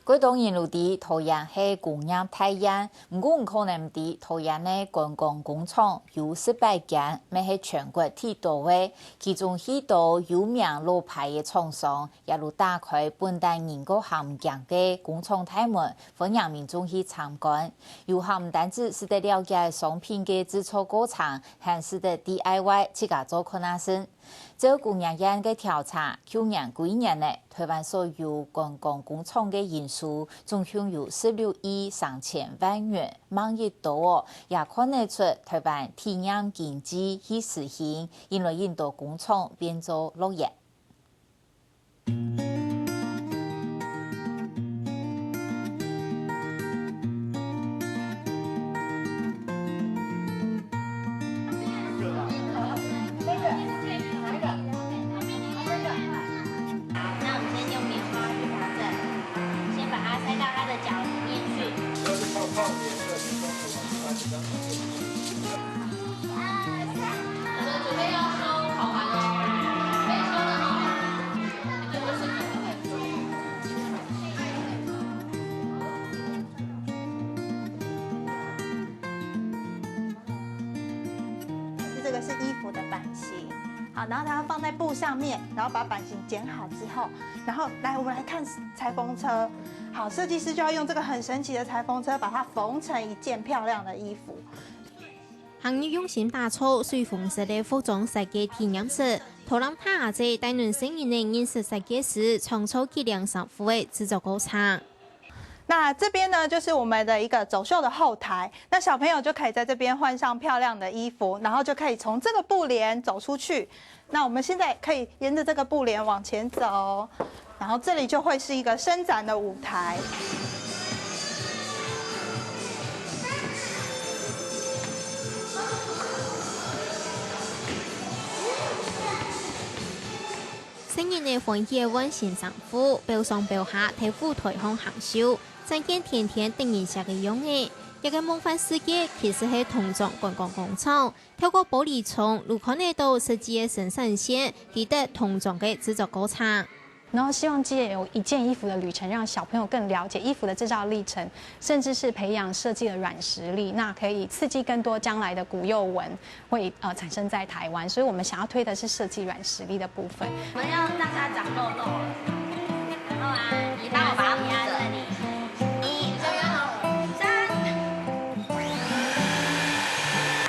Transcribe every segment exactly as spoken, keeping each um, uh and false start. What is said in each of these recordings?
過多人都知桃園係工業大縣，毋過你可能毋知，桃園个觀光工廠有十八間，乜係全國最多个，其中許多有名老牌个廠商，也都打開分擔人過行毋驚个工廠大門，歡迎民眾去參觀。遊客毋單止使得了解商品个製作過程，還使得D I Y自家做看啊先。 照工研院个調查，舊年過一年呢，台灣所有觀光工廠个營收總共有十六億三千萬元，萬億多哦，也看得出台灣體驗經濟去實行，引來引多工廠變做樂園。 那我們先用棉花去保證，先把它塞到它的腳裡面去。準備要收好玩哦，可以收了哦。 这个是衣服的版型，好，然后它要放在布上面，然后把版型剪好之后，然后来，我们来看裁缝车。好，设计师就要用这个很神奇的裁缝车，把它缝成一件漂亮的衣服。行業用心打造水紅色个服裝設計體驗室，導覽大姐帶領細人仔認識設計師創造幾領衫褲个製作過程。 那這邊呢，就是我們的一個走秀的後台，那小朋友就可以在這邊換上漂亮的衣服，然後就可以從這個布簾走出去。那我們現在可以沿著這個布簾往前走，然後這裡就會是一個伸展的舞台。 細人仔歡喜个換新衫褲，飆上飆下在舞台項行秀，展現天天得人惜个樣仔。這个夢幻世界其實係童裝觀光工廠，透過玻璃窗，就看得到實際个生產線，記得童裝个製作過程。然後希望藉由一件衣服的旅程，讓小朋友更了解衣服的製造歷程，甚至是培養設計的軟實力，那可以刺激更多將來的古幼文 會，呃，產生在台灣，所以我們想要推的是設計軟實力的部分。我們要讓它長痘痘了，然後啊，你幫我把它扶正。一、二、三。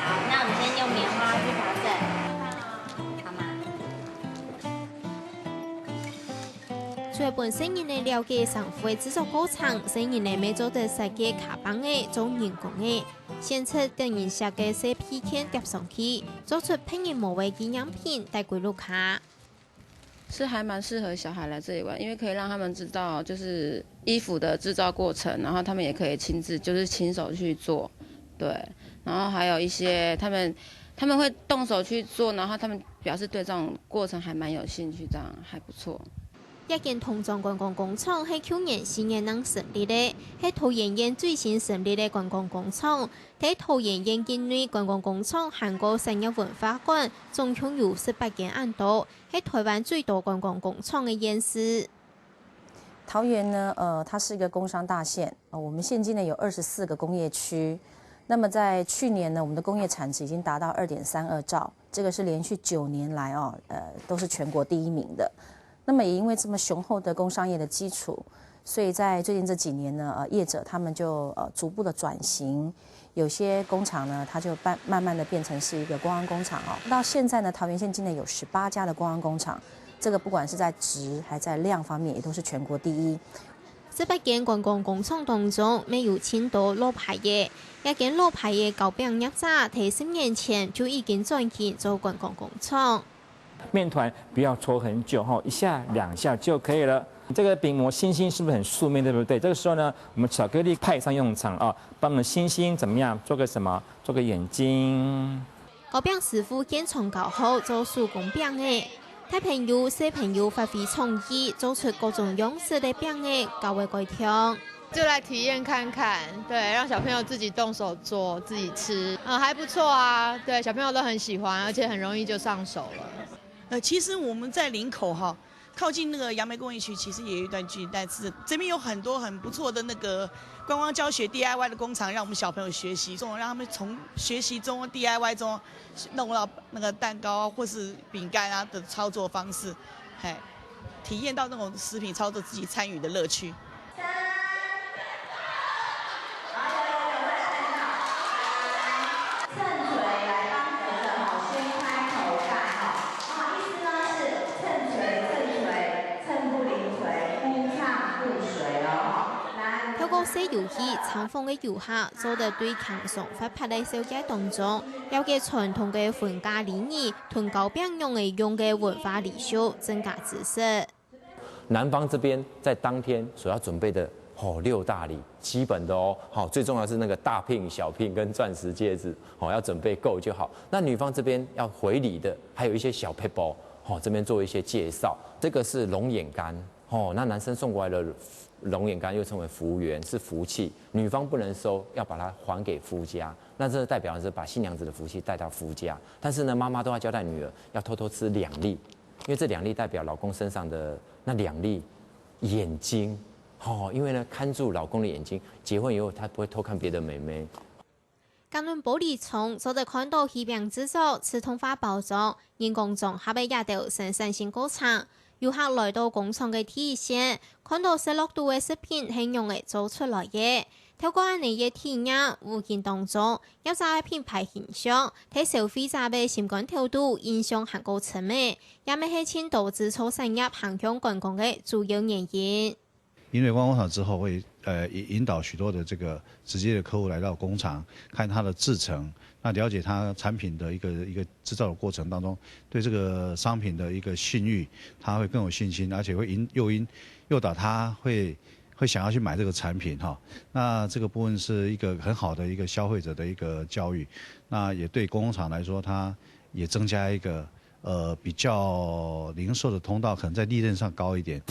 好，那我們先用棉花去扶正，好嗎？除了分細人仔了解衫褲个製作過程，細人仔乜做得設計卡邦仔、做人公仔， 選擇得人惜个細配件貼上去，做出別人無个紀念品帶歸屋下。是還蠻適合小孩來這裡玩，因為可以讓他們知道就是衣服的製造過程，然後他們也可以親自就是親手去做，對，然後還有一些他們他們會動手去做，然後他們表示對這種過程還蠻有興趣，這樣還不錯。 這間童裝觀光工廠係舊年四月正成立个，係桃園縣最新成立个觀光工廠。在桃園縣境內觀光工廠還過產業文化館，總共有十八間恁多，係台灣最多觀光工廠个縣市。桃園呢，呃，它是一個工商大縣，呃，我們現今呢有二十四個工業區。那麼在去年呢，我們的工業產值已經達到二點三二兆，這個是連續九年來哦，呃，都是全國第一名的。 那麼也因為這麼雄厚的工商業的基礎，所以在最近這幾年呢，呃，業者他們就呃逐步的轉型，有些工廠呢，它就慢慢慢的變成是一個觀光工廠哦。到現在呢，桃園縣境內有十八家的觀光工廠，這個不管是在質還在量方面，也都是全國第一。十八間觀光工廠當中，乜有盡多老牌个。這間老牌个糕餅業者，在十年前就已經轉型做觀光工廠。 面團不要搓很久哈，一下兩下就可以了。這個餅模星星是不是很素面，對不對？這個時候呢，我們巧克力派上用場啊，幫我們星星怎麼樣？做個什麼？做個眼睛。糕餅師傅現場教好做手工餅仔，大朋友、細朋友發揮創意，做出各種樣式个餅仔，教會佢聽。 就來體驗看看，對，讓小朋友自己動手做，自己吃，嗯，還不錯啊，對，小朋友都很喜歡，而且很容易就上手了。呃，其實我們在林口哈，靠近那个杨梅工艺区，其实也有一段距离，但是这边有很多很不错的那个观光教学 D I Y 的工厂，让我们小朋友学习，这种让他们从学习中 D I Y 中弄到那个蛋糕或是饼干啊的操作方式，嘿，体验到那种食品操作自己参与的乐趣。透過細遊戲，參訪个遊客做得對輕鬆活潑个小街當中，了解傳統个婚嫁禮儀同糕餅仰仔用个文化禮俗，增加知識。南方這邊在當天所要準備的，吼，六大禮，基本的哦，好，最重要是那個大聘、小聘跟鑽石戒指，吼，要準備夠就好。那女方這邊要回禮的，還有一些小撇步，吼，這邊做一些介紹。這個是龍眼乾，吼，那男生送過來的龍眼乾又稱為福緣，是福氣，女方不能收，要把它還給夫家。那這代表是把新娘子的福氣帶到夫家。但是呢，媽媽都要交代女兒要偷偷吃兩粒，因為這兩粒代表老公身上的那兩粒眼睛，吼，因為呢，看住老公的眼睛，結婚以後他不會偷看別的妹妹。 甲龍玻璃窗做得看到喜餅製作、自動化包裝、人工裝盒个這兜生產性過程。遊客來到工廠个第一線，看到食落肚个食品係仰仔做出來个。透過恁仔个體驗，無形當中，業者个品牌形象在消費者个心肝頭肚印象還過深个，也乜係盡多製造產業行向觀光个主要原因。 因為觀光工廠之後會，呃，引，引導許多的這個直接的客戶來到工廠，看它的製程，那了解它產品的一個，一個製造的過程當中，對這個商品的一個信譽，他會更有信心，而且會引，誘因，誘導他會，會想要去買這個產品哈。那這個部分是一個很好的一個消費者的一個教育，那也對觀光廠來說，它也增加一個，呃，比較零售的通道可能在利潤上高一點。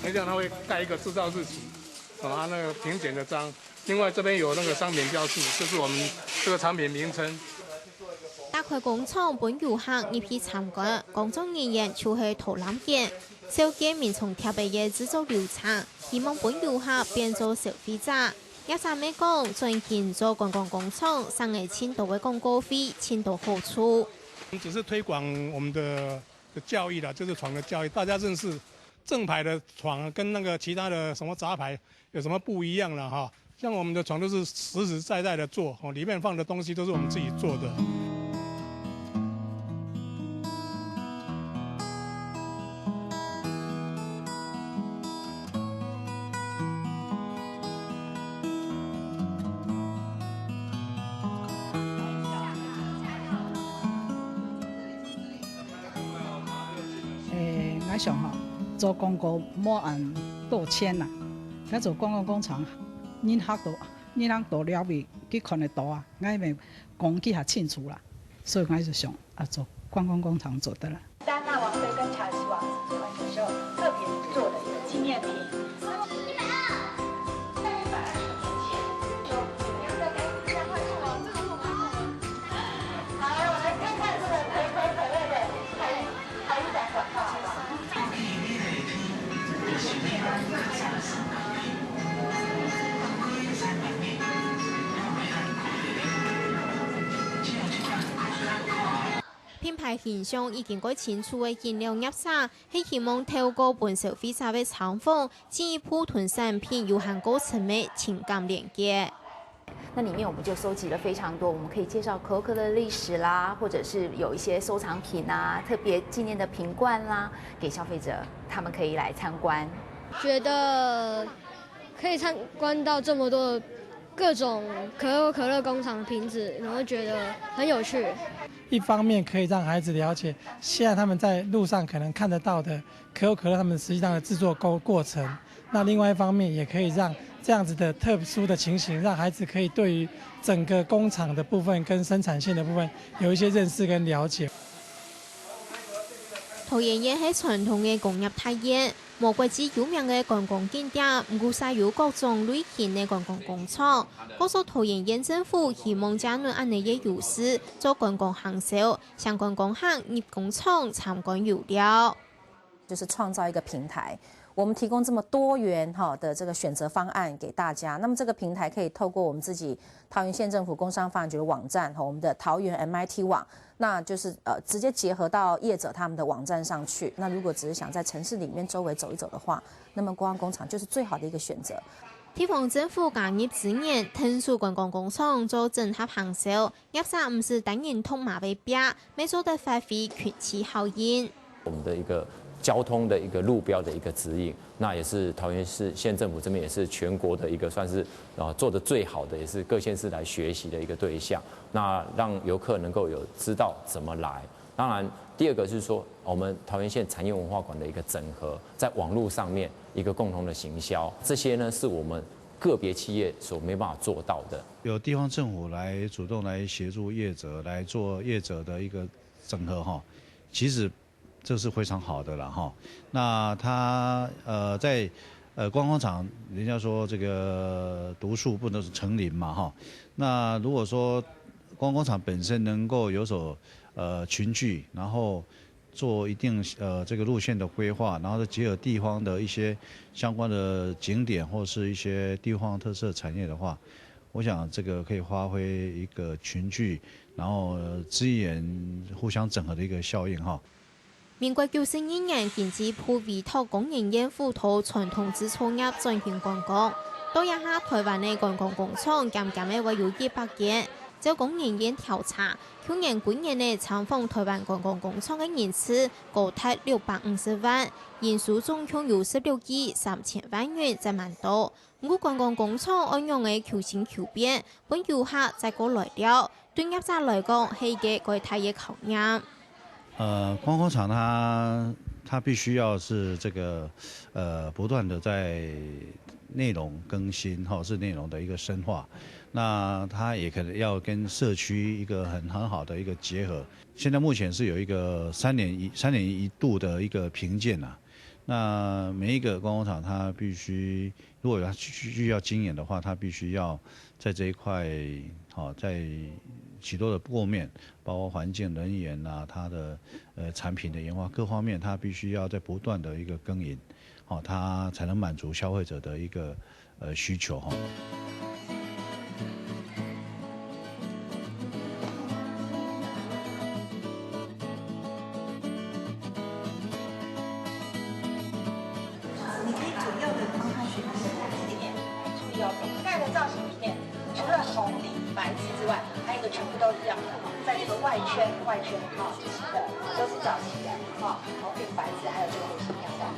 那這樣它會蓋一個製造日期，啊，它那個評檢的章。另外這邊有那個商品標示，就是我們這個產品名稱。打開工廠分遊客入去參觀，工作人員就係導覽員，紹介眠床疊仔个製作流程，希望分遊客變做消費者。業者乜講，轉型做觀光工廠，省了盡多个廣告費，盡多好處。我們只是推廣我們的，的教育啦，就是床的教育，大家認識正牌的床跟那個其他的什麼雜牌有什麼不一樣了哈。像我們的床都是實實在在的做，哦，裡面放的東西都是我們自己做的。 誒，𠊎想吼，做廣告莫恁多錢啦，𠊎做觀光工廠，人客多，人客多了尾，佢看得到啊，𠊎乜講佢較清楚啦，所以𠊎就想啊，做觀光工廠做得啦。戴安娜王妃跟查理斯王子結婚的時候特別做的一個紀念品。 品牌形象已經蓋清楚个飲料業者，係希望透過分消費者个參訪，進一步同產品有還過深个情感連結。那裡面我們就收集了非常多，我們可以介紹可口可樂的歷史啦，或者是有一些收藏品啊，特別紀念的瓶罐啦，給消費者他們可以來參觀。覺得可以參觀到這麼多各種可口可樂工廠的瓶子，然後覺得很有趣。一方面可以让孩子了解现在他们在路上可能看得到的可口可乐他们实际上的制作过过程，那另外一方面也可以让这样子的特殊的情形，让孩子可以对于整个工厂的部分跟生产线的部分有一些认识跟了解。桃园县係傳統个工業大縣，無國際有名个觀光景點，毋過煞有各種類型个觀光工廠。故所桃園縣政府希望借恁仔个優勢，做觀光行銷， 相關工行入工廠參觀遊料。就是创造一个平台，我们提供这么多元哈的这个选择方案给大家，那么这个平台可以透过我们自己桃园县政府工商发展局的网站和我们的桃园 M I T 网，那就是呃直接结合到业者他们的网站上去。那如果只是想在城市里面周围走一走的话，那么观光工厂就是最好的一个选择。地方政府加入资源，𢯭手观光工厂做整合行销， 業者毋使單人獨馬个拚，乜做得發揮群聚效應。我们的一个交通的一个路标的一个指引，那也是桃园市县政府这边也是全国的一个算是啊做的最好的，也是各县市来学习的一个对象。那让游客能够有知道怎么来。当然，第二个是说，我们桃园县产业文化馆的一个整合，在网络上面一个共同的行销，这些呢是我们个别企业所没办法做到的。由地方政府来主动来协助业者来做业者的一个整合哈，其实这是非常好的了哈。那他呃在呃观光厂，人家说这个独树不能成林嘛哈。那如果说观光厂本身能够有所呃群聚，然后 做一定呃这个路线的规划，然后再结合地方的一些相关的景点或是一些地方特色产业的话，我想这个可以发挥一个群聚，然后资源互相整合的一个效应哈。民国九十二年，经济部委托工研院辅导传统制造业转型观光。到這下，台灣个觀光工廠漸漸个會有一百間。照工研院調查， 舊年歸年个參訪台灣觀光工廠个人次高達六百五十萬，營收總共有十六億三千萬元，正蠻多。毋過觀光工廠愛仰仔求新求變，分遊客再過來尞，對業者來講係一個蓋大个考驗。呃，觀光廠它它必須要是這個呃不斷的在內容更新哈，是內容的一個深化。 那它也可能要跟社區一個很很好的一個結合。現在目前是有一個三年一三年一度的一個評鑑啊，那每一個觀光廠它必須，如果要需需要經營的話，它必須要在這一塊，好、在許多的各面，包括環境、人員啊，它的呃產品的研發各方面，它必須要在不斷的一個耕耘，好、它才能滿足消費者的一個 呃需求哈。你可以左右的帮他选择一点，注意哦，瓶盖的造型里面，除了红、绿、白字之外，还有一个全部都一样的，在这个外圈，外圈哈，是新的，都是早期的哈，红、绿、白字，还有这个流星飘带。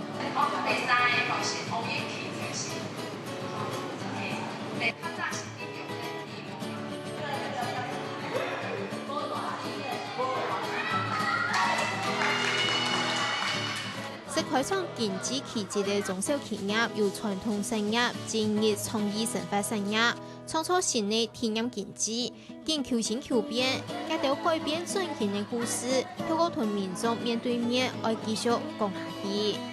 識開創經濟奇蹟个中小企業，有傳統產業、精益創意生活產業，創造新个體驗經濟，緊求新求變，這兜改變轉型个故事，透過同民眾面對面，愛繼續講下去。